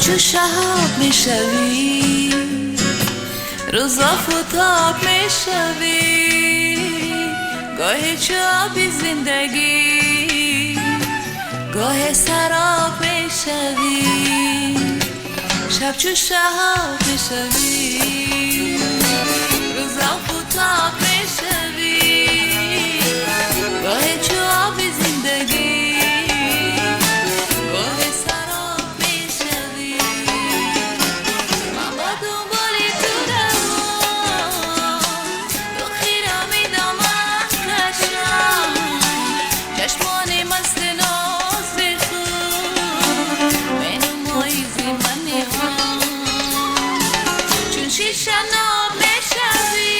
Шаб чу шаҳоб мешавӣ, рӯз офтоб мешавӣ, гоҳе чу оби зиндагӣ, гоҳе сароб мешавӣ. Шаб чу шаҳоб мешавӣ, рӯз офтоб мешавӣ, гоҳе чу оби зиндагӣ, гоҳе сароб мешавӣ. Ман ба дунболи ту равам, ту хира медамам кашам, чашмони масти ноз бихӯр, менамоӣ зи ман ниҳон. Чун шиша ноб мешавӣ,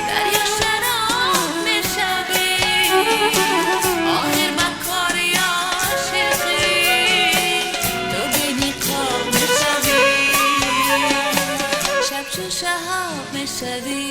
дарё шароб мешавӣ, охир ба кори ошиқӣ ту бениқоб мешавӣ. Шаб чу шаҳоб мешавӣ.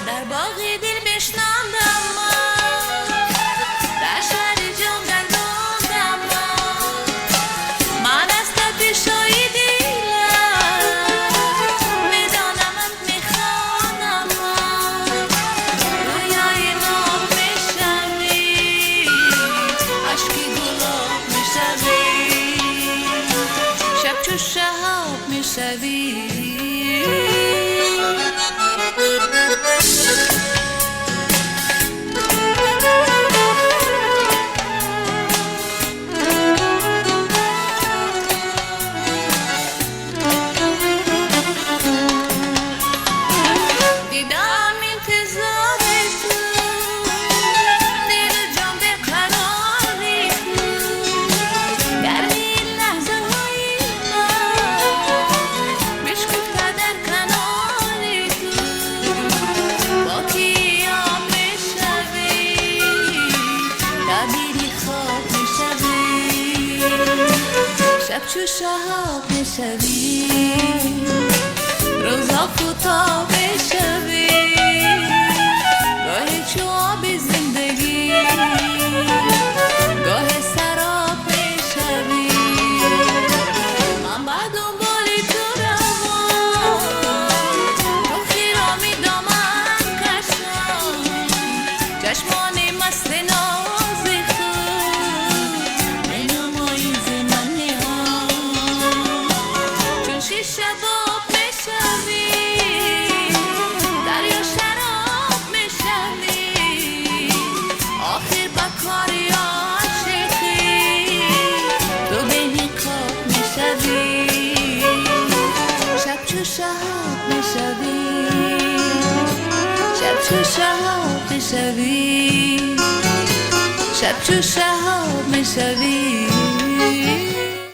Дар боғи дил бишнандам ман, дар шаҳри ҷон гардондам ман, ман аз тапишҳои дилам медонамат, мехонам ман. Рӯёи ноб мешавӣ, ашки гулоб мешавӣ, шаб чу шаҳоб мешавӣ. Дидам интизори ту, дилу ҷон беқарори ту, гарми лаҳзаҳои ман бишкуфта дар канори ту. Бо кӣ об мешавӣ, таъбири хоб мешавӣ, шаб чу шаҳоб мешавӣ, рӯз офтоб мешавӣ, гоҳе чу оби зиндагӣ, гоҳе сароб мешавӣ. Ман ба дунболи ту равам, ту хиро медоман кашам, чашмони масти нози худ менамоӣ зи ман ниҳон. Чун шиша боб мешавӣ, дарё шароб мешавӣ, охир ба кори ошиқӣ ту бениқоб мешавӣ. Шаб чу шаҳоб мешавӣ, шаб чу шаҳоб мешавӣ, шаб чу шаҳоб мешавӣ.